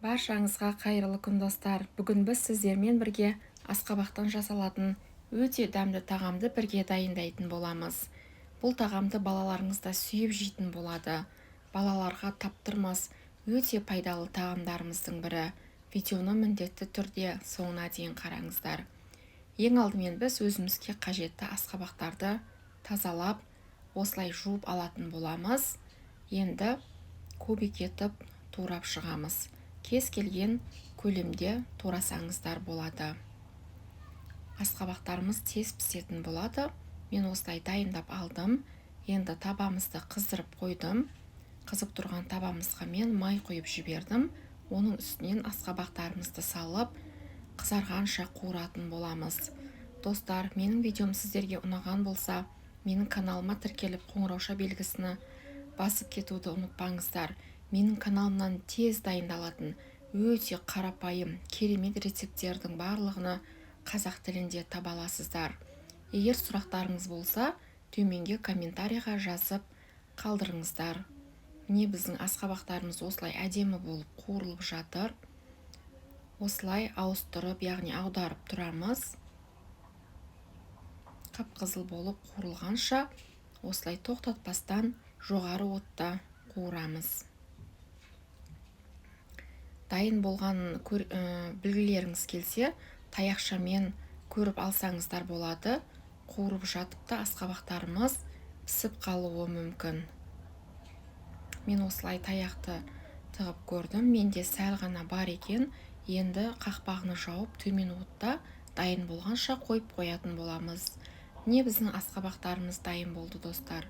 Баршаңызға қайырлы күн, достар! Бүгін біз сіздермен бірге асқабақтан жасалатын өте дәмді тағамды бірге дайындайтын боламыз. Бұл тағамды балаларыңыз да сүйіп жейтін болады. Балаларға таптырмас өте пайдалы тағамдарымыздың бірі. Видеоны міндетті түрде соңына дейін қараңыздар. Ең алдымен біз өзімізге қажетті асқабақтарды тазалап, осылай жуып алатын боламыз. Енді кубик етіп турап шығамыз. Кез келген көлемде турасаңыздар болады. Асқабақтарымыз тез пісетін болады. Мен осылай дайындап алдым. Енді табамызды қыздырып қойдым. Қызып тұрған табамызға мен май құйып жібердім. Оның үстінен асқабақтарымызды салып, қызарғанша қуыратын боламыз. Достар, менің видеом сіздерге ұнаған болса, менің каналыма тіркеліп, қоңырауша белгісіні басып кетуді ұмытпаңыздар. Менің каналымнан тез дайындалатын өте қарапайым, керемет рецепттердің барлығыны қазақ тілінде таба аласыздар. Егер сұрақтарыңыз болса, төменге комментарийға жазып қалдырыңыздар. Міне, біздің асқабақтарымыз осылай әдемі болып қуырылып жатыр. Осылай ауыстырып, яғни аударып тұрамыз. Қып-қызыл болып қуырылғанша осылай тоқтатпастан жоғары отта қуырамыз. Дайын болғанын білгілеріңіз келсе, таяқшамен көріп алсаңыздар болады. Қуырып жатып та асқабақтарымыз пісіп қалуы мүмкін. Мен осылай таяқты тығып көрдім, менде сәл ғана бар екен. Енді қақпағын жауып, төмен отта дайын болғанша қойып қоятын боламыз. Міне, біздің асқабақтарымыз дайын болды, достар.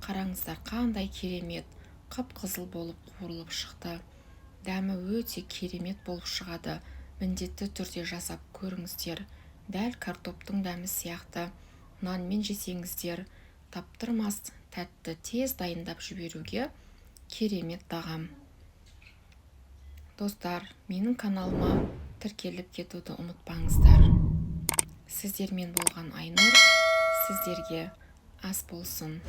Қараңыздар, қандай керемет қып-қызыл болып қуырылып шықты. Дәмі өте керемет болып шығады. Міндетті түрде жасап көріңіздер. Дәл картоптың дәмі сияқты. Нанмен жесеңіздер, таптырмас тәтті, тез дайындап жіберуге керемет тағам. Достар, менің каналыма тіркеліп кетуді ұмытпаңыздар. Сіздермен болған Айнұр. Сіздерге ас болсын!